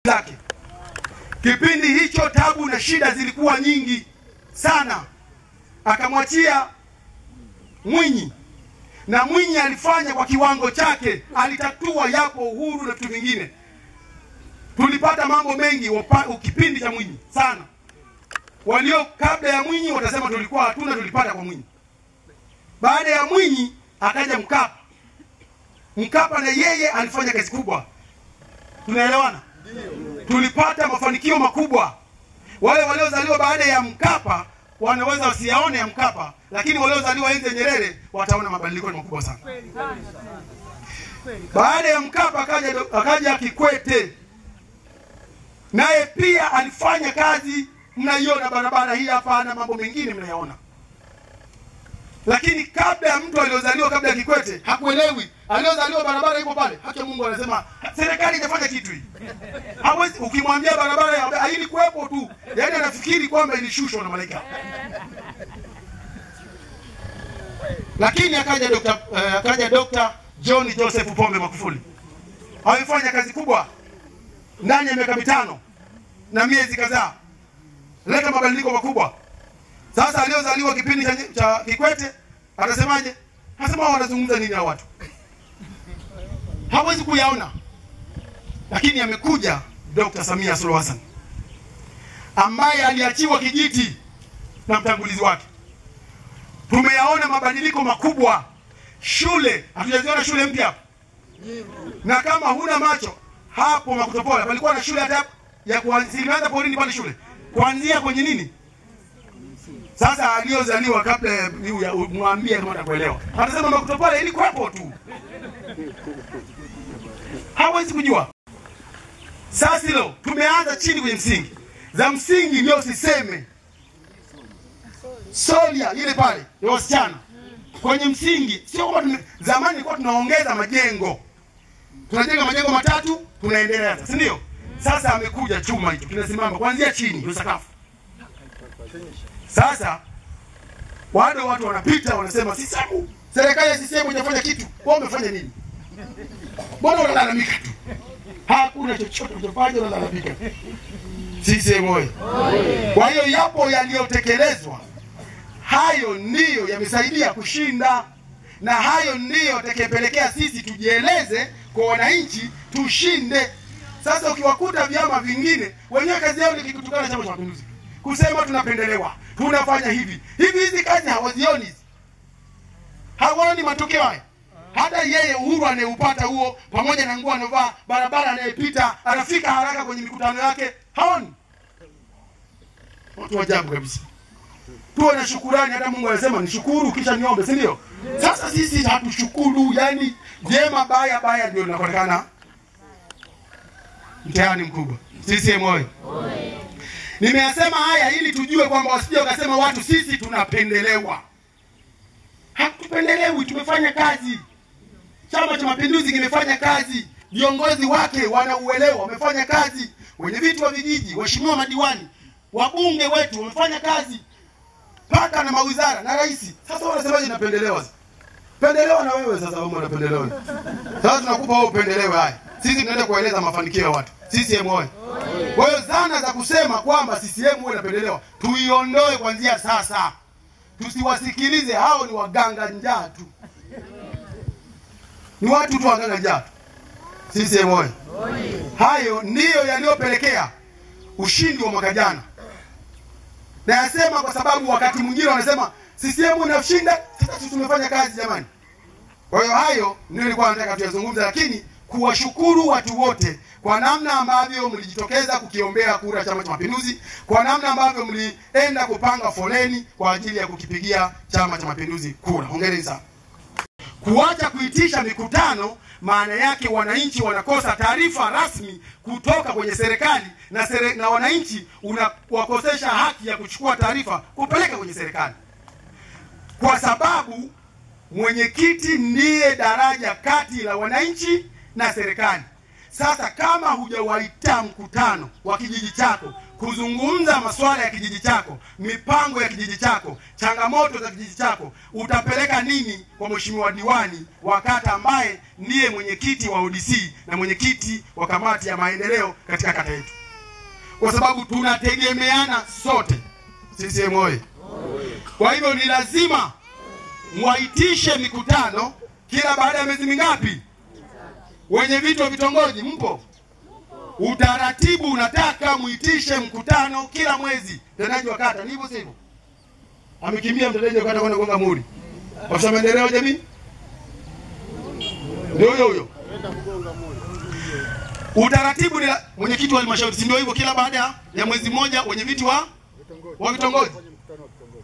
zake. Kipindi hicho tabu na shida zilikuwa nyingi sana. Akamwachia Mwinyi, na Mwinyi alifanya kwa kiwango chake, alitatua yapo uhuru na vitu vingine. Tulipata mambo mengi kipindi cha Mwinyi sana. Walio kabla ya Mwinyi watasema tulikuwa hatuna, tulipata kwa Mwinyi. Baada ya Mwinyi akaja Mkapa. Mkapa na yeye alifanya kazi kubwa. Tunaelewana? Tulipata mafanikio makubwa. Wale waliozaliwa baada ya Mkapa wanaweza wasiyaone ya Mkapa, lakini waliozaliwa enzi ya Nyerere wataona mabadiliko makubwa sana. Baada ya Mkapa akaja Kikwete. Naye pia alifanya kazi, mnaiona barabara hii hapa na mambo mengine mnayaona. Lakini kabla ya mtu aliozaliwa kabla ya Kikwete hakuelewi. Aliozaliwa barabara ipo pale. Hata Mungu anasema serikali itafanya kitu hii. Hawezi, ukimwambia barabara hailikuwepo tu. Yaani anafikiri kwamba ilishushwa na malaika. Lakini akaja Dr. John Joseph Pombe Magufuli. Amefanya kazi kubwa ndani ya miaka 5 na miezi kadhaa. Leta mabadiliko makubwa. Sasa aliozaliwa kipindi cha Kikwete atasemaje? Anasema wanazungumza nini hao watu? Hawezi kuyaona. Lakini amekuja Dr. Samia Suluhu Hassan ambaye aliachiwa kijiti na mtangulizi wake. Tumeyaona mabadiliko makubwa. Shule, hatujaziona shule mpya hapo. Na kama huna macho hapo Makutopola palikuwa na shule hata ya kuanzia porini pale shule. Kuanzia kwenye nini? Sasa aliyozaliwa kabla ya mwambie kama atakuelewa. Anasema Makutopola ilikuwepo tu. Hawezi kujua. Sasa leo tumeanza chini kwenye msingi. Za msingi ndio siseme. Solia ile pale ya wasichana. Kwenye msingi sio kwamba zamani ilikuwa tunaongeza majengo. Tunajenga majengo 3 tunaendelea, si ndio? Sasa amekuja chuma hicho kinasimama kuanzia chini ndio sakafu. Sasa wale watu wanapita wanasema CCM, serikali ya CCM haijafanya kitu. Wao wamefanya nini? Mbona wanalalamika tu? Hakuna chochote wanachofanya, wanalalamika. CCM oye. Kwa hiyo yapo yaliyotekelezwa. Hayo ndiyo yamesaidia kushinda, na hayo ndiyo yatakayopelekea sisi tujieleze kwa wananchi tushinde. Sasa ukiwakuta vyama vingine wenyewe kazi yao ni kutukana Chama cha Mapinduzi, kusema tunapendelewa, tunafanya hivi hivi. Hizi kazi hawazioni, hawaoni matokeo haya. Hata yeye Uhuru anayeupata huo, pamoja na nguo anavaa, barabara anayepita, anafika haraka kwenye mikutano yake, haoni. Watu ajabu kabisa. Tuwe na shukurani. Hata Mungu anasema nishukuru kisha niombe, si ndio? Sasa sisi hatushukuru, yani jema baya baya ndio linaonekana. Mtihani mkubwa. CCM oye. Nimeyasema haya ili tujue kwamba wasije wakasema watu sisi tunapendelewa. Hatupendelewi, tumefanya kazi. Chama cha Mapinduzi kimefanya kazi. Viongozi wake wanauelewa, wamefanya kazi. Wenye viti wa vijiji, waheshimiwa madiwani, wabunge wetu wamefanya kazi. Paka na mawizara na rais. Sasa wanasemaje napendelewa? Pendelewa na wewe sasa, wewe unapendelewa. Sasa tunakupa wewe upendelewe haya. Sisi tunaenda kueleza mafanikio ya watu. CCM oye. Kwa hiyo zana za kusema kwamba CCM wewe unapendelewa tuiondoe kuanzia sasa. Tusiwasikilize, hao ni waganga njaa tu. Ni watu tu waganga njaa. CCM oye. Hayo ndiyo yaliyopelekea ushindi wa mwaka jana. Na yasema kwa sababu wakati mwingine wanasema CCM inashinda, sasa sisi tumefanya kazi jamani. Kwa hiyo hayo ndio nilikuwa nataka tuyazungumze, lakini kuwashukuru watu wote kwa namna ambavyo mlijitokeza kukiombea kura Chama cha Mapinduzi, kwa namna ambavyo mlienda kupanga foleni kwa ajili ya kukipigia Chama cha Mapinduzi kura. Hongereni sana. Kuacha kuitisha mikutano, maana yake wananchi wanakosa taarifa rasmi kutoka kwenye serikali, na wananchi unawakosesha haki ya kuchukua taarifa kupeleka kwenye serikali. Kwa sababu mwenyekiti ndiye daraja kati la wananchi na serikali. Sasa kama hujawaita mkutano wa kijiji chako kuzungumza masuala ya kijiji chako, mipango ya kijiji chako, changamoto za kijiji chako, utapeleka nini kwa mheshimiwa diwani wa kata ambaye ndiye mwenyekiti wa ODC na mwenyekiti wa kamati ya maendeleo katika kata yetu? Kwa sababu tunategemeana sote. CCM oye! Kwa hivyo ni lazima muitishe mikutano kila baada ya miezi mingapi? Wenye viti wa vitongoji mpo? Utaratibu unataka muitishe mkutano kila mwezi. Mtendaji wa kata, ni hivyo sivyo? Amekimbia mtendaji wa kata kwenda kugonga muhuri. Afisa maendeleo ya jamii ndio huyo huyo. Utaratibu ni mwenyekiti wa halmashauri, si ndio hivyo? Kila baada ya mwezi mmoja wenye viti wa vitongoji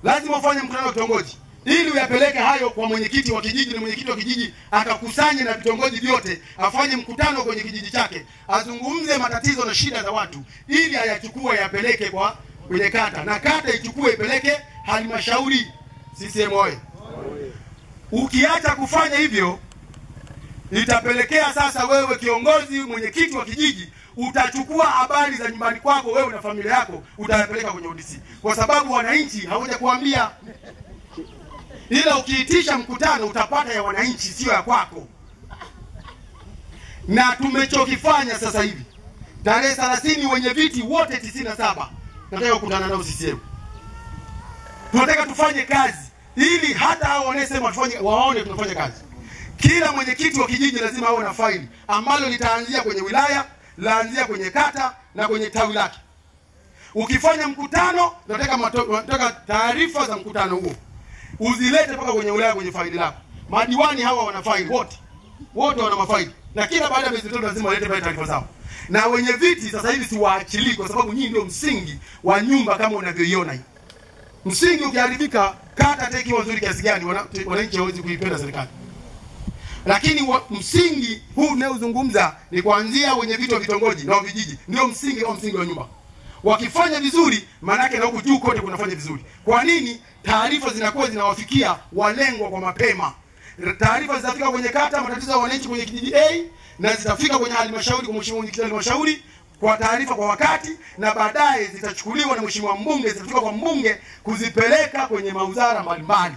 lazima ufanye mkutano wa kitongoji ili uyapeleke hayo kwa mwenyekiti wa kijiji, na mwenyekiti wa kijiji akakusanye na vitongoji vyote, afanye mkutano kwenye kijiji chake, azungumze matatizo na shida za watu, ili ayachukue ayapeleke kwa kwenye kata, na kata ichukue ipeleke halmashauri. CCM oye! Ukiacha kufanya hivyo, itapelekea sasa wewe kiongozi, mwenyekiti wa kijiji, utachukua habari za nyumbani kwako wewe na familia yako, utayapeleka kwenye ODC, kwa sababu wananchi hawajakuambia. Ila ukiitisha mkutano utapata ya wananchi, sio ya kwako. Na tumechokifanya sasa hivi, tarehe 30 wenye viti wote 97 nataka kukutana nao CCM. Tunataka tufanye kazi ili hata hao wanaosema tufanye waone tunafanya kazi. Kila mwenyekiti wa kijiji lazima awe na faili ambalo litaanzia kwenye wilaya, laanzia kwenye kata na kwenye tawi lake. Ukifanya mkutano, nataka taarifa za mkutano huo uzilete mpaka kwenye wilaya, kwenye faili lako. Madiwani hawa wana faili wote. Wote wana mafaili. Na kila baada ya miezi mitatu lazima walete pale taarifa zao. Na wenye viti sasa hivi siwaachilii, kwa sababu nyinyi ndio msingi wa nyumba kama unavyoiona hii. Msingi ukiharibika, kata hata ikiwa nzuri kiasi gani, wananchi hawawezi kuipenda serikali. Lakini msingi huu unaozungumza ni kuanzia wenye viti wa vitongoji na vijiji, ndio msingi au msingi wa nyumba. Wakifanya vizuri, maana yake na huku juu kote kunafanya vizuri. Kwa nini? Taarifa zinakuwa zinawafikia walengwa kwa mapema. Taarifa zitafika kwenye kata, matatizo ya wananchi kwenye kijiji A, na zitafika kwenye halmashauri kwa mheshimiwa mwenyekiti wa halmashauri kwa taarifa kwa wakati, na baadaye zitachukuliwa na mheshimiwa mbunge, zitafika kwa mbunge kuzipeleka kwenye mauzara mbalimbali.